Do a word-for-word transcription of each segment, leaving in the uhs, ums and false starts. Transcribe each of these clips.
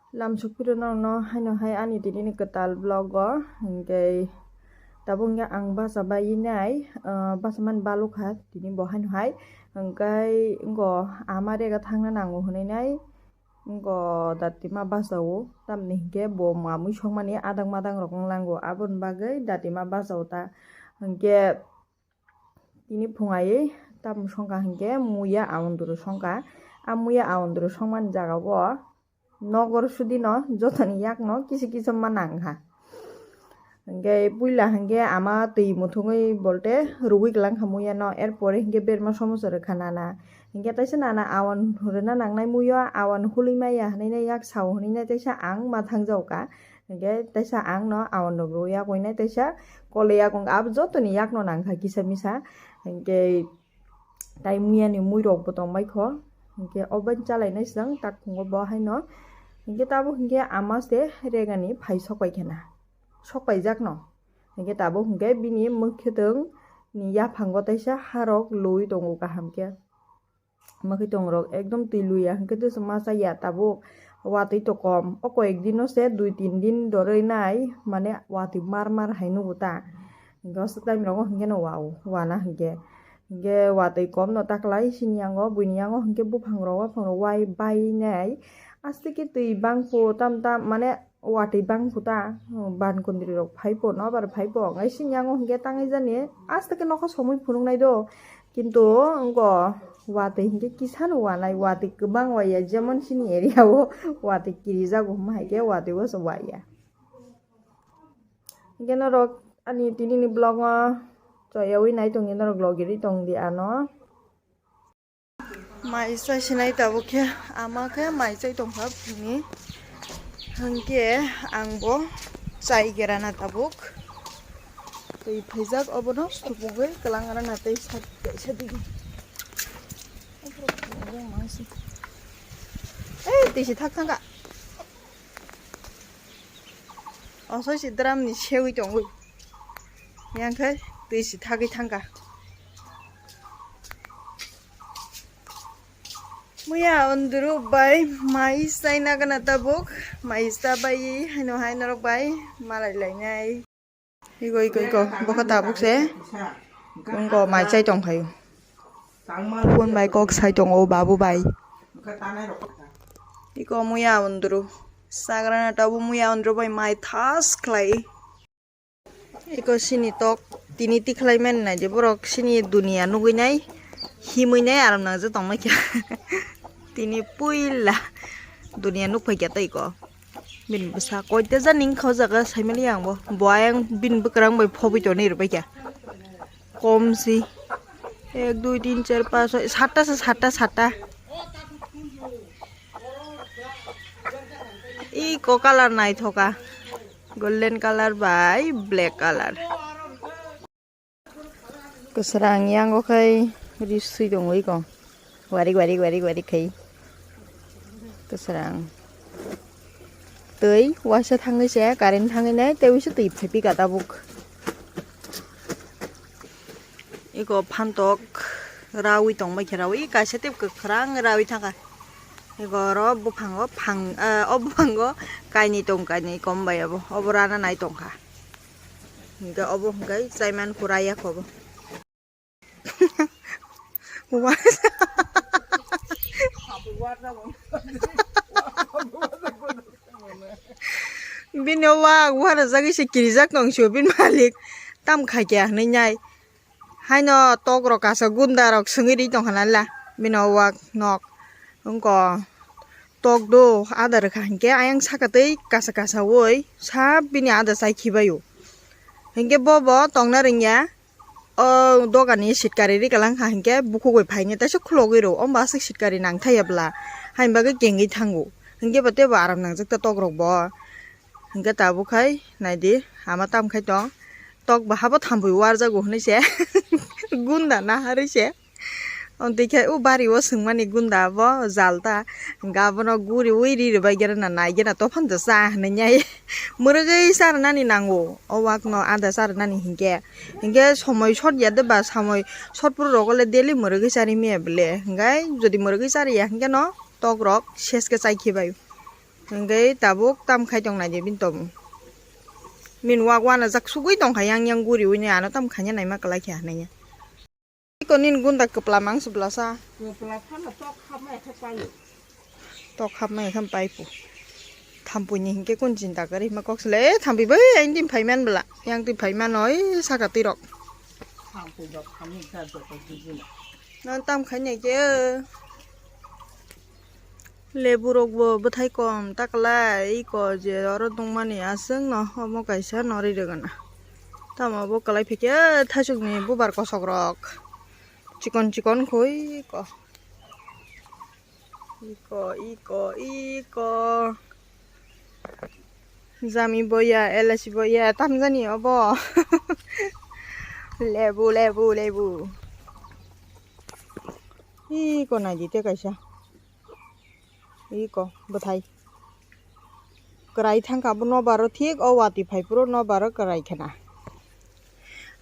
Lamsok phiro norokno haino hai ani tini ni kwtal vlog o, hwnkhe tabuk hwnkhe ang basa bai nai, ah, basa mani balukha tini bo haino hai, hwnkhe wngkha ama rega thangna nango hwnwi nai, wngkha datima basa o, tamni hwnkhe bo mamui songmani adang madang rok wng lango, aboni bagwi datima basa o ta hwnkhe. Tini phung ai tamo songkha hwnkhe muya aondru songkha. A muya aondru songmani jaga o nokor sudino jotoni yakno kisa kisa ma nangkha. Hwnkhe puila hwnkhe ama twi muthungwi bolte rwgwi kwlangkha muya no, erpore hwnkhe berma somosa rwkha nana. Hwnkhe teisa nana awan rwna nangnai muya awan hului maya hwnwi yak sao hwnwi teisa ang ma thangjago ka. Hwnkhe teisa ang no awan rok rw yakoinai teisa kole yak wngkha, abo jotoni yak no nangkha kisa misa. Hwnkhe tai muya ni mui rok bo tongbai kho, hwnkhe obo chalai nai song tak phungo bo haino. Hwnkhe tabuk hwnkhe ama se rega ni phai sok pai khe na, sok pai jak no. Hwnkhe tabuk hwnkhe bini mwkhwtwng ni yaphango teisa ha rok lui tongo kaham khe. Mwkhwtwng rok ekdom twi luya hwnkhe teisa ma chaya tabuk watwi to kom. O koyek din no se dui tin din doroi nai mane watwi mar mar hai nugo ta. Hwnkhe o time rogo hwnkhe no wa o, wana hwnkhe. Hwnkhe watwi kom no ta kwlai sini yango, buini yango hwnkhe buphang rok, buphang rok wai bai nai. Aste khe twi bangpho tam tam mane watwi bangpho ta, ban kundri rok phaipo, nobar phaipo, ngai sini yango hwnkhe tangwi jani aste khe nokha somwi phunuknai do, kintu wngkha watwi hwnkhe kisano wanai, watwi kwbang waya, jemon sini area o watwi kirijago hwnba hai khe watwi o se waya. Hwnkhe norok ani tini ni vlog o choyawi nai tongdi, norok logirwi tongdi ano. Mai chai sinai tabuk khe ama khe mai chai tongkha phungni. Hwnkhe ang bo chai gerana tabuk. Twi phaijak obono supugwi kwlang rana tei sadi kaisa digi. Ei twi si thak thangkha. Osoi si drum ni sewi tongwi. Yang khe twi si thagwi thangkha. Muya onduru bai mai chaina gana tabuk, mai cha bai haino hai norok bai malai lainai. Iko, iko, iko, bokha tabuk se. Wngko mai chai tongkhayo. Phone bai kok sai tongo babu bai. Iko muya onduru. Sagrana tabuk muya onduru bai mai thas khlai. Iko sini tok tini tikhlai mani nai je borok sini dunia nugui nai himui nai aram nang je tong nai khe. Tini puila dunia nuk phai khe tei iko bini bwsa koita jani wngkha o jaga saimali ang bo bo ayang bini bwkrang bai phobwi tonwi rwbai kha kom si ek dui tin char panch soi satta se satta satta. Iko colour naithoka, golden colour bai black colour. Kwsrang yango khai ri swi tongo iko. Warik, warik, warik, warik khai. Kwsrang. Twi waisa thangwi se, current thangwi nai, tei waisa twi phaiphika tabuk. Iko phantok rawi tongbai khe rawi, kaisa tei kwkhwrang rawi thangkha. Iko oro buphango phang, ah, o buphango kainwi tong, kainwi kom bai obo, obo rana nai tongkha. Hwnkhe obo hwnkhe chaiman pura yakhobo. Wa- Bini o wak uharajagwi se kirijak tong sio bini malik tam khaikya hinwi nai. Haino tok rok kasa gunda rok swngwi ri tongkha nala bini o wak nok wngko tok do ada rwkha hinkhe ayang saka tei kasa kasa oi sa bini ada chai khibaio hinkhe bobo tongna rwngya. O dogan ni sitkari ri kalang kha hinkhe bukhuk bai phaini teisa khulogwi rw o aswk sitkari nang thaiya bwla haini bagwi kengwi thango hinkhe bo teibo aram nangjak ta tok rok bo hinkhe tabuk khai naidi ama tam khai tong tok bo habo thambwi warjago hinwi se gunda naharwi se. Ontwi khe o bari o swngmani gunda abo jal ta, hwnkhe abono guriui ri rwbaikhe rwna naikhe na tophan da cha hinwi nai. Mwrwgwi charwnani nango o wakno ada charwnani hinkhe, hinkhe somoi sot ya de ba, somoi sot phuru rogo le daily mwrwgwi chari maya bwle, hinkhe jodi mwrwgwi chariya hinkhe no tok rok ses khe chai khe bai. Hwnkhe tabuk tam khai tong naidi bini tongmung. Bini wak uanajak sugui tongkha yang yang guriui nai ano tam khaina naima kwlai khe hinwi. Iko nini gunda kwpla mang se bwlasa. Kwpla phano tok hapmai khe paio. Tok hapmai khe paipo. Thampui ni hinkhe kun chinta kwrwi hima kok sele, eh, thampui bai yang twi phaiman bwla. Yang twi phaimano oi saka twi rok. Thampui rok khamwi kha joto jigila. Nang tam khai nai khe. Lebu rok bo bwthai kom ta kwlai, iko je oro nukmani aswk no omo kaisa norwi rwgwna. Tamo bo kwlai phikhe thaichuk ni bubar kosok rok chikon chikon kho iko. Iko, iko, iko. Jami boya, elachi boya, tamjani obo. Lebu, lebu, lebu. Iko naidi te kaisa. Iko bwthai. Kwrai thangkha bo nobaro thik o watwi phai phuru nobaro kwrai khna.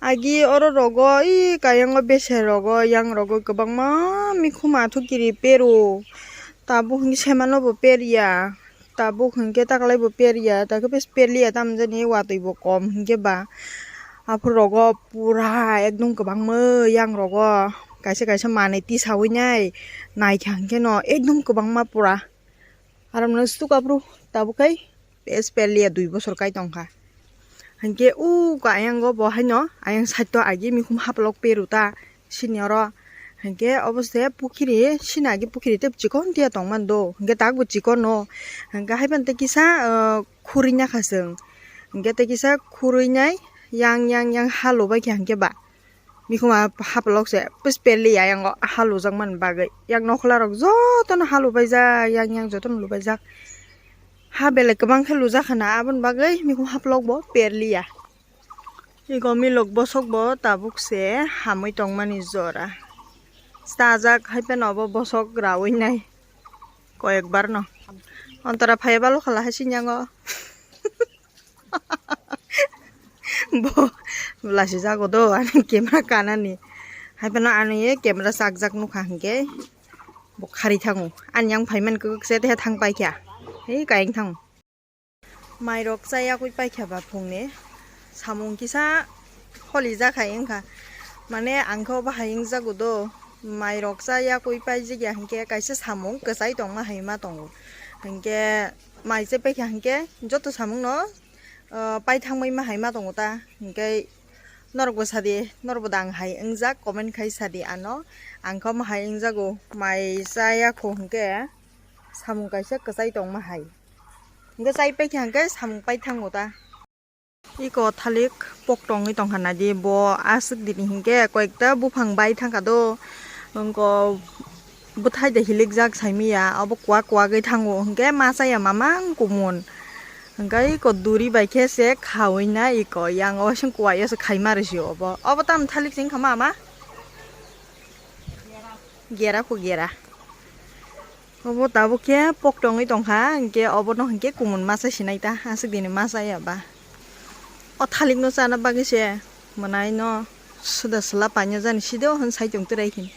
Agi oro rogo i kayango bese rogo yang rogo kwbangma mikhuma thukiri peru. Tabuk hwnkhe semano bo perya. Tabuk hwnkhe taklai bo perya. Takhe bes perliya tamjani watwi bo kom hwnkhe ba. Aphuru rogo pura ekdom kwbangma yang rogo kaisa kaisa manwi tisawi nai naikha hwnkhe no ekdom kwbangma pura. Aro mwnwi suk aphuru tabuk khai bes perliya dui bosor kai tongkha. Hwnkhe uko ayango bo haino ayang side o agi mikhum haplok peru ta sini oro. Hwnkhe obo se pukhiri sini agi pukhiri tei chikon tiya tongmani do. Hwnkhe takbo chikon no. Hwnkhe haiphano tei kisa, ah, khurui nakha chwng. Hwnkhe tei kisa khurui nai yang yang yang ha lubai khe hwnkhe ba. Mikhuma hapalok se pes perli ya yang ha lujakmani bagwi. Yang nokhla rok jotono ha lubaijak, yang yang jotono lubaijak. Ha belai kwbang khe lujak khna, aboni bagwi mikhum hapalok bo perli ya. Iko milok bosok bo tabuk se hamwi tongmani jora. Chajak hai phano obo bosok raui nai koyek bar no. Ontora phaiya balo khala hai sinyango. Bo lasi jago do ani camera kanani. Hai phano ani camera chakjak nukha hinkhe bo khari thango. Ani yang phaiman kwkse te thang paikha. Hei kayeng thango. Mairok chaya kwi paikha ba phungni. Samung kisa holi jakha wngkha. Mane ang khe obo hai wngjago do. Mairok chaya kwi paijak ya hinkhe kaisa samung kwchai tongma hai ma tongo. Hinkhe mai chai paikha hinkhe joto samung no, ah, paithangbai ma hai ma tongo ta. Hinkhe norok bo sadi, norok bo dang hai wngjak comment khai sadi ano. Ang khe omo hai wngjago mai chaya kho hinkhe samung kaisa kwchai tongma hai. Hinkhe chai paikha hinkhe samung paithango ta. Iko thalik pok tongwi tongkha naidi bo aswk dini hinkhe koyekta buphang bai thangkha do. Wngkho bwthai de hilikjak saimiya obo kwak kwagwi thango hinkhe ma chaya mamang kumun. Hinkhe iko duri bai khe se khawi na iko yang o sing kwai o se khaima rwsio obo. Obo tamo thalik se wngkha ma ama? Gera kho gera. Obo tabuk khe pok tongwi tongkha, hinkhe obono hinkhe kumun masa sinai ta, aswk dini masa ya ba. O thalik no chana bagwi se mwnai no suda sla paino jani sido hwn sai tong trai khin.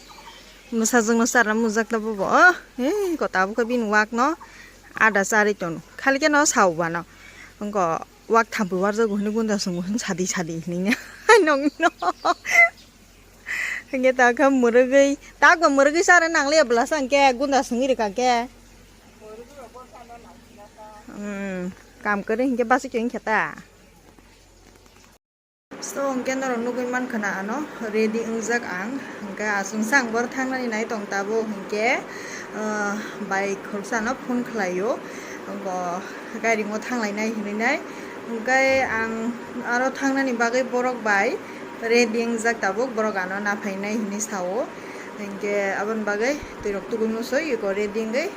Mwsajwk no chara mujak ta bobo, oh, he ko tabuk khe bini wak no ada charwi tong. Khali khe no sao bano. Wngko wak thampui warjago hwnwi gunda sungo hwn sadi sadi hwnwi no. Nong no. Hingke ta khe mwrwgwi, takbo mwrwgwi chana nangliya bwlasa hingke gunda swngwi rwkha khe. Hmm, kam kwrwi hingke bachikhe wngkhe ta. So hingke norok nugwi mankha na ano ready wngjak ang, hingke achuksa ang boro thangnani nai tong tabuk hingke, ah, bai khoroksa no phone khlaio, bo gari o thanglainai hinwi nai, hingke ang aro thangnani bagwi borok bai. Ready wngjak tabuk, borok ano naphainai hinwi sao. Hinkhe aboni bagwi twirok tugui muchoi eko ready wngwi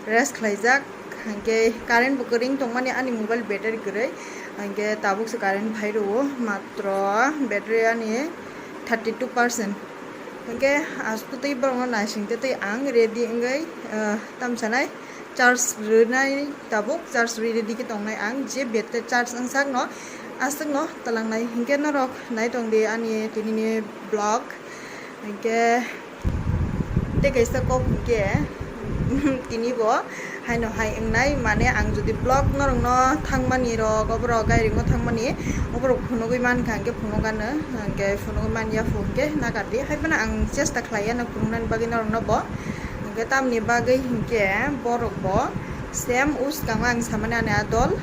rest khlaijak. Hinkhe current bo kwrwi wng tongmani ani mobile battery kwrwi. Hinkhe tabukse current phai rwo, matro battery ani thirty two percent. Hinkhe aswk twi borokno naising twi ang ready wngwi, ah, tamsanai. Charge rwnai tabuk, charge rwi ready khe tongnai ang, je battery charge wngsakno aswkno twlangnai. Hinkhe norok nai tongdi ani tinini vlog. Hinkhe tei kaisa kok hinkhe tini bo Ano hai wngnai, mane ang jodi vlog norokno thangmani rok, oborok gairingo thangmani, oborok phunugwi mankha, hwnkhe phunukgano, hwnkhe phunugwi manya phu, hwnkhe nakardi. Haiphano ang chesta khlaiya no phunuknani bagwi norokno bo. Hwnkhe tamni bagwi hwnkhe borok bo same uskango ang samani ani adol,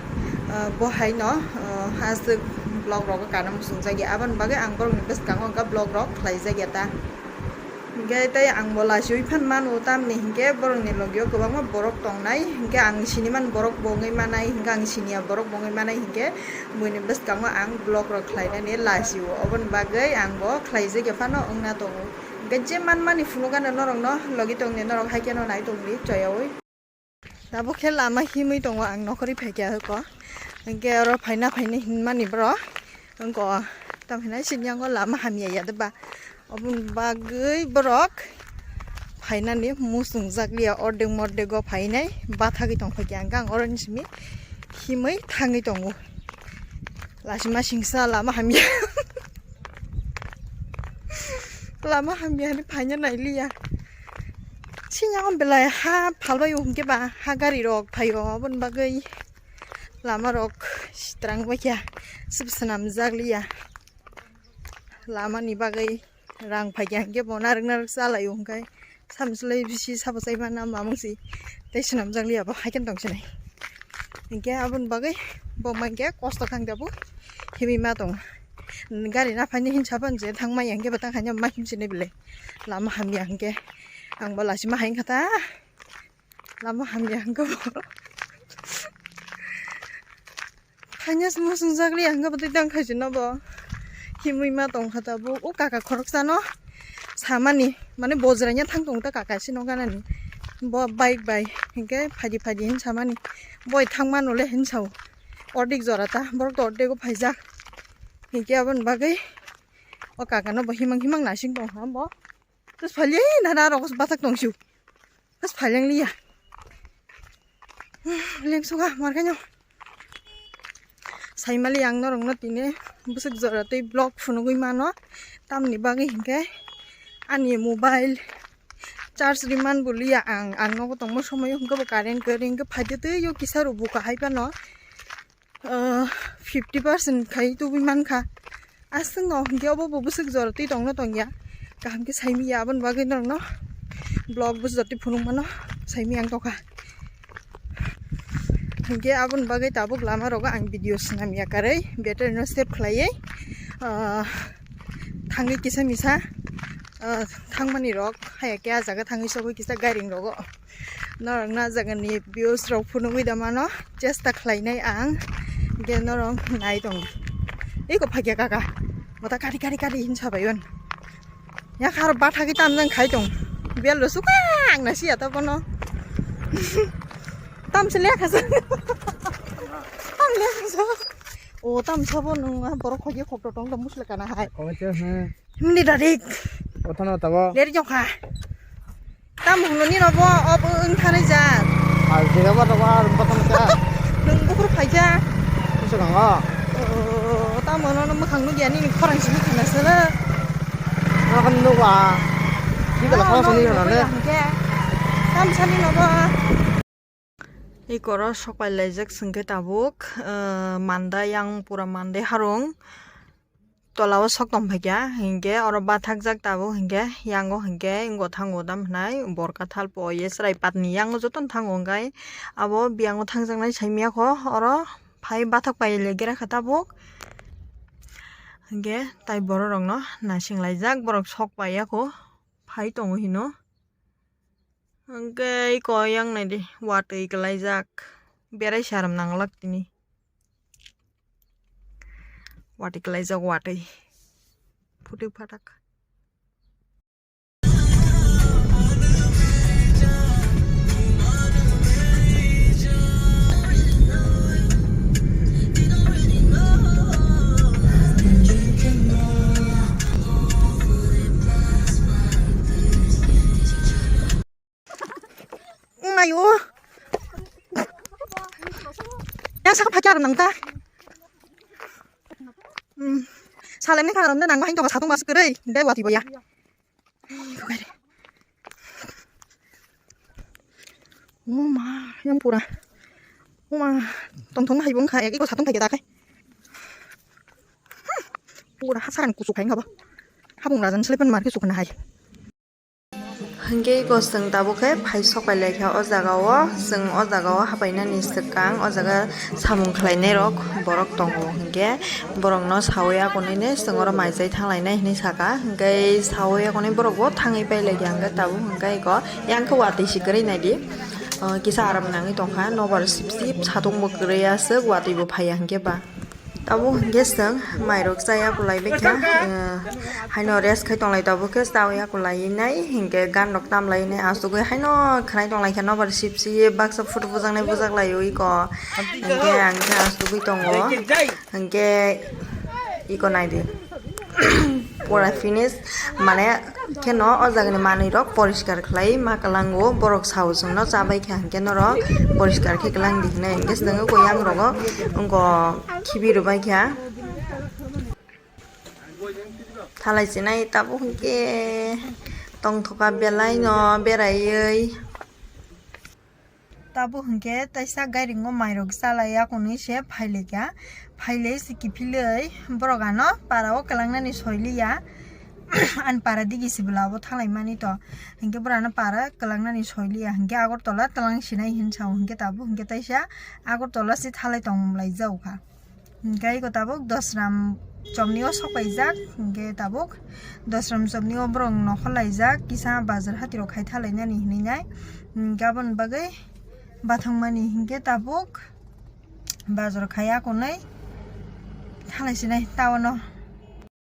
ah, bo haino, ah, aswk vlog rogo kana muchungjagya. Aboni bagwi ang borokni bwskango hwnkhe vlog rok khlaijakya ta. Hingke tei ang bo lachiui phan mano, tamni hingke borokni logio kwbangma borok tongnai, hingke ang siniman borok bo wngwi manai, hingke ang siniya borok bo wngwi manai, hingke buini bwskango ang vlog rok khlainani lachio, oboni bagwi ang bo khlaijak ya phano wngna tongo. Hingke je manmani phunukgano norokno logi tongni, norok haikhe no nai tongdi choyaui. Tabuk khe lama himwi tongo, ang nokhorwi phaikha hwko. Hwnkhe oro phaina phaini hinmani borok. Wngko, tamo hinai siniyango lama hamya ya de ba. Oboni bagwi borok phainani muchungjak liya, ordek mordego phainai bathagwi tongphaikha. Hwnkhe ang oroni simi himwi thangwi tongo. Lachima singsa lama hamya. Lama hamya hinwi phaina nailiya. Sini ang belai ha phalbai o hwnkhe ba ha gari rok phaio, aboni bagwi lama rok sitrang baikha, sub swnamjak liya. Lama ni bagwi rang phaikha hwnkhe bo narwk narwk chalaio hwnkhe samswlai bisi sabo chaimana mamungsi tei swnamjak liya bo haikhe tong sinai. Hwnkhe aboni bagwi bo mankhe kosto kang tabuk himwi ma tongo. Gari na phaini hinsa phano je thangmaya hwnkhe bo tang khaina ma himsinai belai. Lama hamya hwnkhe ang bo lachima hai wngkha ta. Lama hamya hwnkhe bo. Phaina se muchungjak liya hwnkhe bo tei tang khaisino bo. Himwi ma tongkha tabuk o kaka khoroksano samani mane bojraina thang tongo ta kaka sino ganani. Bo bike bai hwnkhe phaidi phaidi hin samani. Boi thangmano le hin sao. Ordik jora ta, borok to ordego phaijak. Hingke aboni bagwi o kaka no bo himang himang nasing tong ha bo. Tus phali na na rok bathak tong siu. Tus phali ang liya. Leng suga mar kanyo. Saimali ang norok no tini busuk jora tei vlog phunugwi mano. Tamni bagwi hingke ani mobile charge riman bo liya ang, ang nogo tongma somoyo hingke bo current kwrwi hingke phaidi tei yo kisa rw buka hai phano. Ah, fifty percent khai tubui mankha. Aswk no hwnkhe obo bo bwswk jora twi tongno tongya. Kaham khe saimanya aboni bagwi norokno vlog bwswk jora twi phunukmano saimanya ang tongkha. Hwnkhe aboni bagwi tabuk lama rogo ang video swnamya karwi battery no save khlaiwi, ah, thangwi kisa misa, ah, thangmani rok haya khe ah jaga thangwi sogwi kisa gairing rogo. Norok na jaga ni views rok phunugwi da mano chesta khlainai ang. Hingke norok nai tong. Eko phakya kaka. Mata kari kari kari hin sabai on. Ya khar batha ki tam jang khai tong. Bel ro suka ang na siya ta bono. Tam se lekha sa. Tam lekha sa. O tam sabo nung borok khoi khok tong tong musla kana hai. Himni dadik. Othano tabo. Leri jokha. Tam hwnwi no bo ob wng thanai ja. Al jega ba roba ar ba tong ta. Nung bukur phaija. Kusa gango. O tam hwnwi no mwkhang nugya nini khorang simi khana sala. Ano kan nugwa. Kita la khorang sini na ne. Tam sani no bo. Ikoro sokpai laijak singke tabuk, eh, manda yang pura mande harung. Tola o sok tong phaikya, hinkhe oro bathakjak tabuk, hinkhe yango hinkhe wngkha thango dam hinai borka thalpo ye chwrai patni yango jotono thango hwnkhe abo biyango thangjaknai saimiyakho oro phai bathak pai legera kha tabuk. Hinkhe tai borok rokno naising laijak, borok sok paiyakho phai tongo hino. Hwnkhe eko yang naidi watwi kwlaijak, berai saram nanglak tini. Watwi kwlaijak watwi. Phutuk phatak. Mayo. Yang saka pakai nang ta. Hmm. Salem ni karam na nang mahin to satung mas kere. Dai wati boya. Oh my. Yang pura. Uma tongthong hai bung kha, eko satung thai ta kai. Pura hasan kusu khai ngabo. Habung rajan slepen mar kusu khna hai. Hingke eko chwng tabuk khe phai sok pai lai kha o jaga o, chwng o jaga o hapai nani swkang, o jaga samung khlai nai rok borok tongo, hingke borok no sawi akonwi nai chwng oro mai chai thang lai nai hinui saka, hingke sawi akonwi borok bo thangwi pai lai kha, hingke tabuk hingke eko yang khe watwi si kwrwi nai di, o kisa aram nangwi tong kha, nobar sip sip satung bo kwrwi aswk watwi bo phai ya hingke ba. Tabuk hingke chwng mairok chaya kulai bai kha, eh, haino rest khai tonglai tabuk khe chaya kulai nai hingke gan rok tam lai nai asugwi haino khwnai tonglai kha nobar sip si baksa photo bujak nai bujak lai oi ko hingke ang khe asugwi tongo hingke iko nai di pura finish mane. Kheno o jagani manwi rok poriskar khlai ma kwlango, borok sao chwngno chabai kha hwnkhe norok poriskar khe kwlang di hinwi, hwnkhe chwng eko yang rogo wngko khibi rwbai kha. Thalai chinai tabuk hwnkhe tongthoka belai no beraiwi. Tabuk hwnkhe taisa gairingo mairok chalai yakunwi se phailaikha, phailai se kiphilwi borok ano para o kwlangnani soiliya. Ani para digi se bwla abo thanglaimani to, hwnkhe borok ano para kwlangnani soiliya, hwnkhe Agartala twlang sinai hinwi sao, hwnkhe tabuk hwnkhe taisa Agartala se thalai tonglaijak kha. Hingke iko tabuk dosram chomni o sok paijak, hingke tabuk dosram chomni o borok nokhor laijak, kisa bazar hati rok khai thalainani hinui nai. Hingke aboni bagwi bathang mani hingke tabuk bazar khai akonoi thalai sinai town o.